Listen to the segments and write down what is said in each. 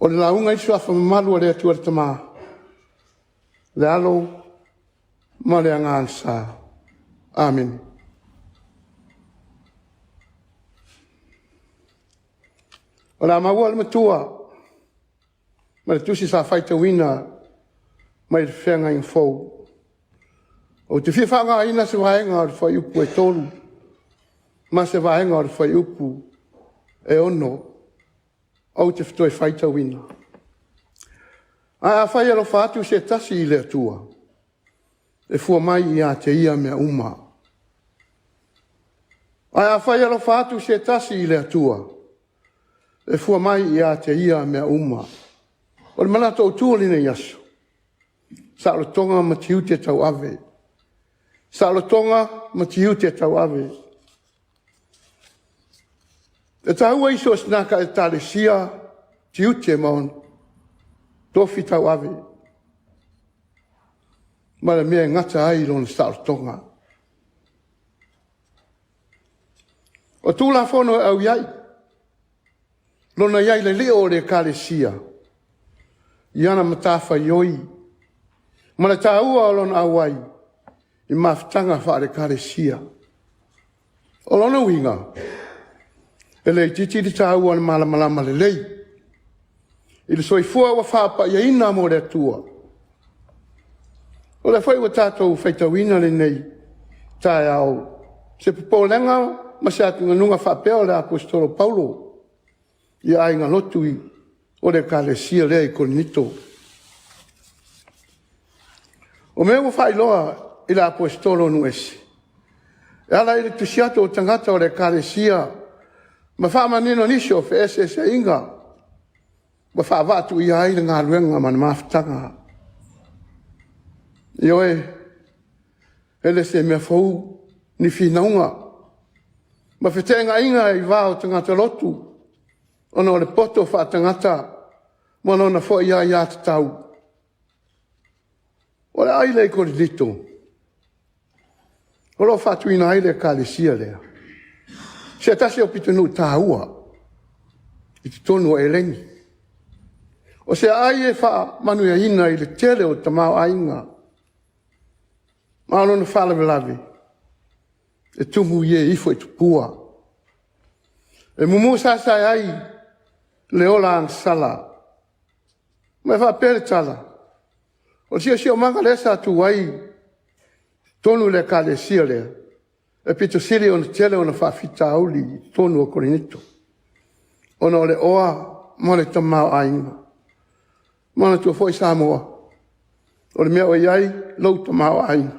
O le lauga i le Suafa mamalu o le Atua le Tama, le Alo ma le Agaga Sa. Amene. O le a maua le matua ma le tusi sa faitauina mai le Feagaiga Fou. Ou te fia faaaogaina se vaega o le fuaiupu e 3 ma se vaega o le fuaiupu e 6 ou te toe faitauina. Ae afai e alofa atu se tasi i le Atua, e fua mai ia te ia mea uma. Ae afai e alofa atu se tasi i le Atua, e fua mai ia te ia mea uma. O le manatu autu o lenei aso, saolotoga ma tiute tauave. Saolotoga ma tiute tauave. E taua i so o se Ekalesia tiute ma ona tofi tauave ma le mea e gata ai lona saolotoga. O Tulafono e au i ai, lona i ai i le lio o le Ekalesia i ana matafaioi ma le taua o lona auai i mafutaga faale-Ekalesia. O lona uiga, e le itiiti le taua o le malamalama lelei i le soifua ua faapaiaina mo le Atua. O lea foi ua tatou faitauina lenei taeao se popolega ma se atugaluga faapea o le Aposetolo Paulo i aiga lotu o le Ekalesia lea i Korinito. O mea ua faailoa i le Aposetolo o nuu ese, e ala i le tusi atu o tagata o le Ekalesia ma faamanino nisi o feeseeseaiga ua faavaatuia ai le galuega ma le mafutaga. Ioe, e le o se mea fou ni finauga ma feteenaiga i va o tagata lotu ona o le poto faatagata ma lona foi aiatatau. O le ai lea i Korinito o lo o faatuina ai le Ekalesia lea, se tasi o pitonuu taua i totonu o Eleni. O se aai e faamanuiaina i le tele o tamaoaiga, a o lona faalavelave e tumu i e ifo i tupua, e mumu sasae ai le ola agasala. Ma e faapea le tala, o le siosiomaga lea sa tu ai totonu o le Ekalesia lea, e pito sili ona tele ona faafitauli i totonu o Korinito, ona o le oa ma le tamaoaiga. Manatua foi Samoa, o le mea o i ai lou tamaoaiga,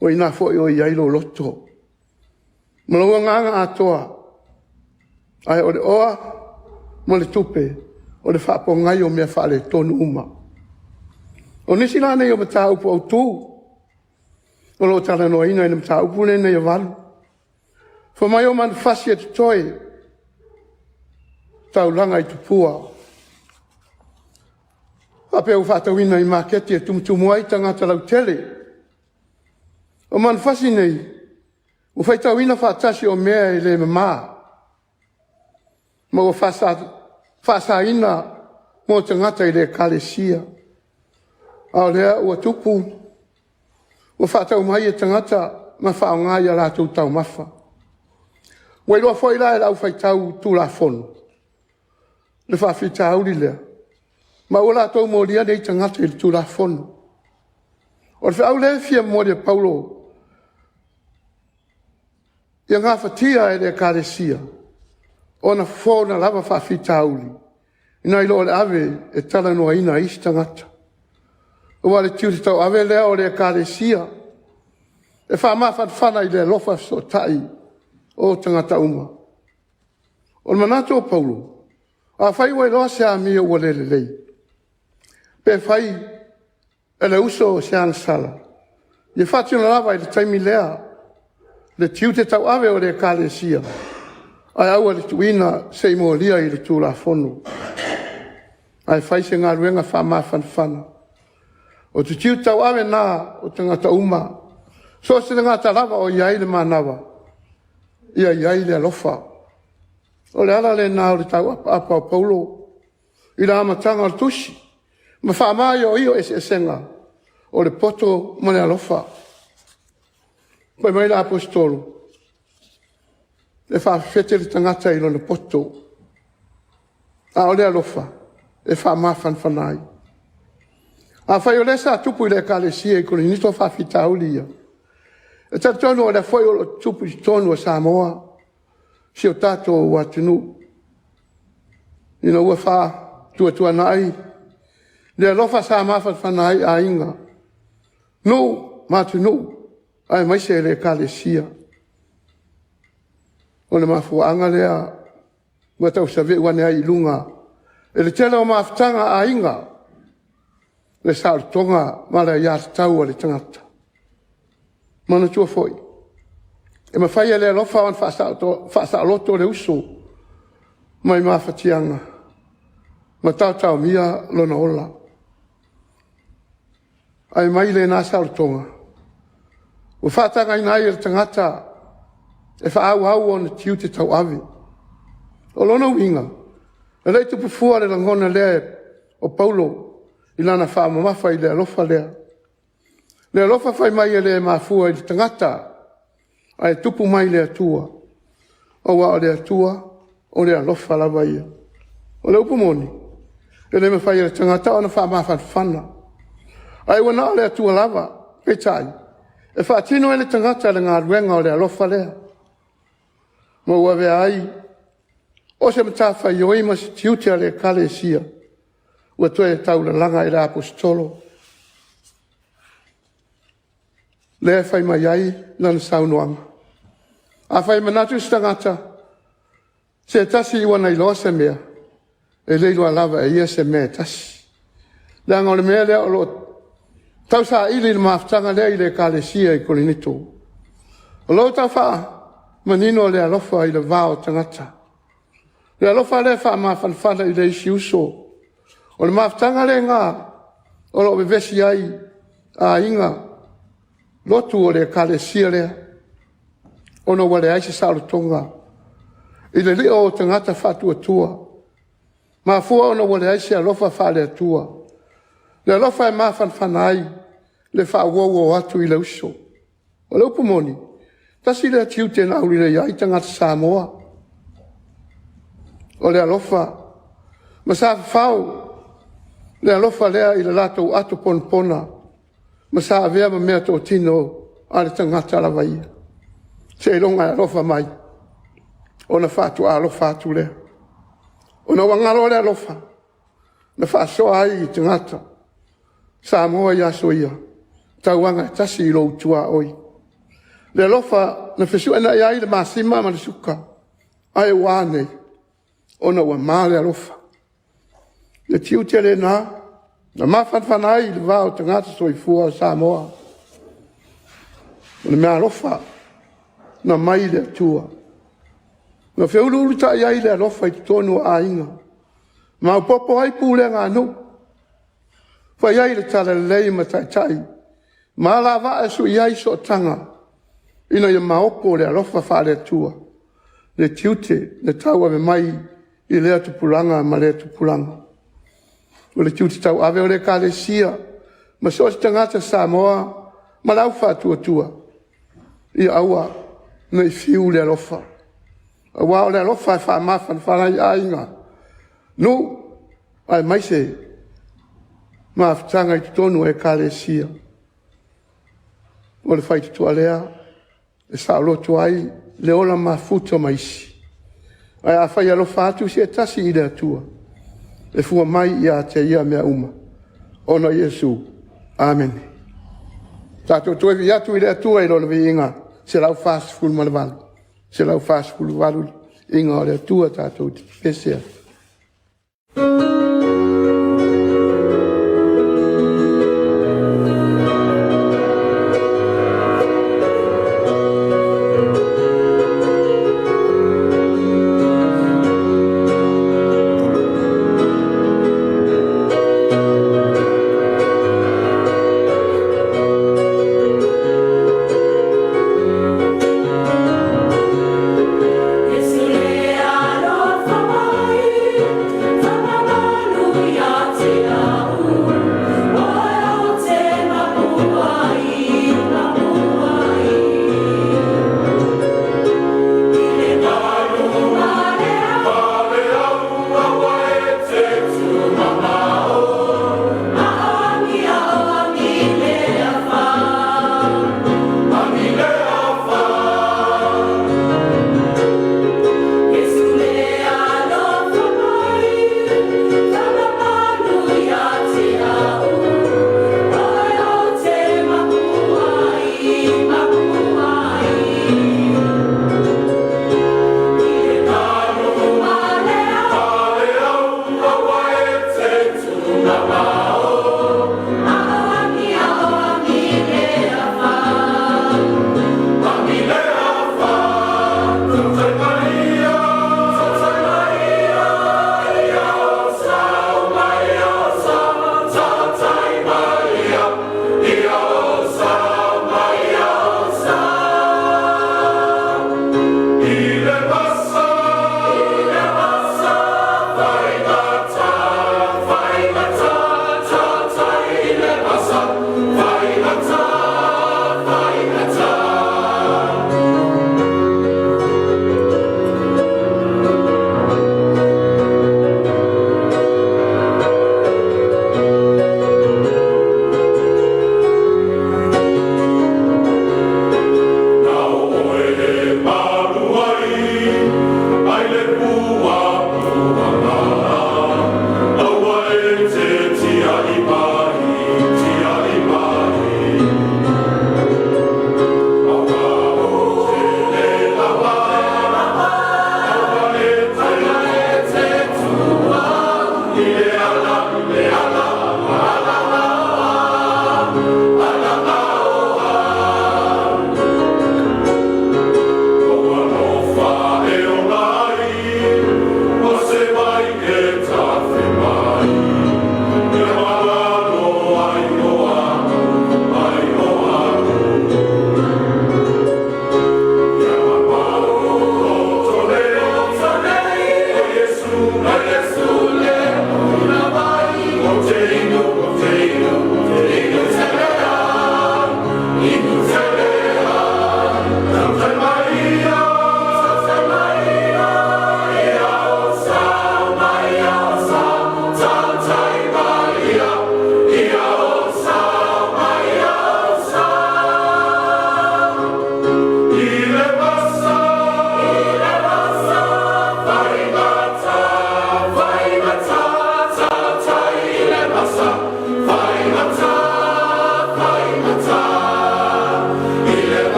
o i ina foi o i ai lou loto ma lou agaga atoa. Ae o le oa ma le tupe, o le faapogai o mea faaletonu uma. O nisi la nei o mataupu autu o lo o talanoaina i le mataupu lenei e 8, fai mai o manufasi e totoe, taulaga i tupua, faapea ua faatauina i maketi e tumutumu ai tagata lautele. O manufasi nei, ua faitauina faatasi o mea e le mama ma ua faasaina mo tagata i le Ekalesia. A o lea ua tupu, ua faatau mai e tagata ma faaaoga ia latou taumafa. Ua iloa foi la e le au faitau Tulafono le faafitauli lea, ma ua latou molia nei tagata i le Tulafono. O le feau lea e fia momoli e Paulo ia gafatia e le Ekalesia ona fofo ona lava faafitauli nai lo le ave e talanoaina e isi tagata. Aua o le tiute tauave lea o le Ekalesia e faamafanafana i le alofa fesootai o tagata uma. O le manatu o Paulo, afai ua iloa se amio ua le lelei, pe fai e le uso se agasala, ia faatino lava i le taimi lea le tiute tauave o le Ekalesia, ae aua le tuuina se i molia i le Tulafono, ae fai se galuega faamafanafana. O te tiute tauave na o tagata uma, so o se tagata lava o i ai le manava, ia i ai le alofa. O le ala lena o le tauapaapa o Paulo i le amataga o le tusi ma faamaioio eseesega o le poto ma le alofa. Fai mai le Aposetolo, e faafefete le tagata i lona poto, a o le alofa e faamafanafana ai. Afai o lea sa tupu i le Ekalesia i Korinito faafitauli ia, e talitonu o lea foi o lo o tutupu i totonu o Samoa, si o tatou atunuu, ina ua faatuatuanai le alofa sa mafanafana ai aiga, nuu ma atunuu aemaise le Ekalesia. O le mafuaaga lea ua tau saveu ane ai i luga i le tele o mafutaga a aiga le saolotoga ma le aiatatau a le tagata. Manatua foi, e mafai e le alofa ona faasaoloto le uso mai mafatiaga ma taotaomia lona ola, ae mai lena saolotoga ua faatagaina ai e le tagata e faaauau ona tiute tauave. O lona uiga, e le i tupu fua le lagona lea o Paulo i lana faamamafa i le alofa lea. Le alofa fai mai e le mafua i le tagata ae tupu mai le Atua, aua o le Atua o le alofa lava ia. O le upu moni, e le mafai e le tagata ona faamafanafana, ae ua na o le Atua lava. Peitai, e faatino e le tagata le galuega o le alofa lea, ma ua avea ai o se matafaioi ma se tiute o le Ekalesia ua toe taulalaga i le Aposetolo, lea e fai mai ai lana saunoaga, “Afai e manatu se tagata se tasi ua na iloa se mea, e le iloa lava e ia se mea e tasi.” Leaga o le mea lea o lo o tausaili i le mafutaga lea i le Ekalesia i Korinito. O lo o tau faamanino le alofa i le va o tagata, le alofa lea e faamafanafana i le isi uso. O le mafutaga lena o lo o vevesi ai aiga, lotu o le Ekalesia lea, ona ua leai se saolotoga i le lio o tagata faatuatua, mafua ona ua leai se alofa faale-Atua, le alofa e mafanafana ai le faauouo atu i le uso. O le upu moni, tasi lea tiute na aulelei ai tagata Samoa, o le alofa, ma sa fafao le alofa lea i le latou ato ponapona ma sa avea ma meatotino a le tagata lava ia, seiloga e alofa mai ona faatoa alofa atu lea. Ona ua galo le alofa na faasoa ai i tagata Samoa i aso ia, tauaga e tasi i lou tuaoi. Le alofa na fesuunai ai le masima ma le suka, ae ua a nei? Ona ua ma le alofa. Le tiute lena na mafanafana ai le va o tagata soifua o Samoa. O le meaalofa na aumai i le Atua, na feuluulutai ai le alofa i totonu o aiga, maopoopo ai pulega a nuu, fai ai le talalelei ma taitai ma alavaa e sui ai sootaga ina ia maopo le alofa faale-Atua, le tiute na tauave mai i lea tupulaga ma lea tupulaga. O le tiute tauave o le Ekalesia ma so o se tagata Samoa ma le au faatuatua, ia aua ne i fiu le alofa, aua o le alofa e faamafanafana ai aiga, nuu aemaise mafutaga i totonu o Ekalesia. O le faitotoa lea e saoloto ai le ola mafuta ma isi. Ae afai e alofa atu se tasi i le Atua, e fua mai ia te ia mea uma, ona o Iesu. Amene. Tatou toe vivii atu i le Atua i Lona viiga 148, 148 le viiga o le Atua tatou te pepese ai.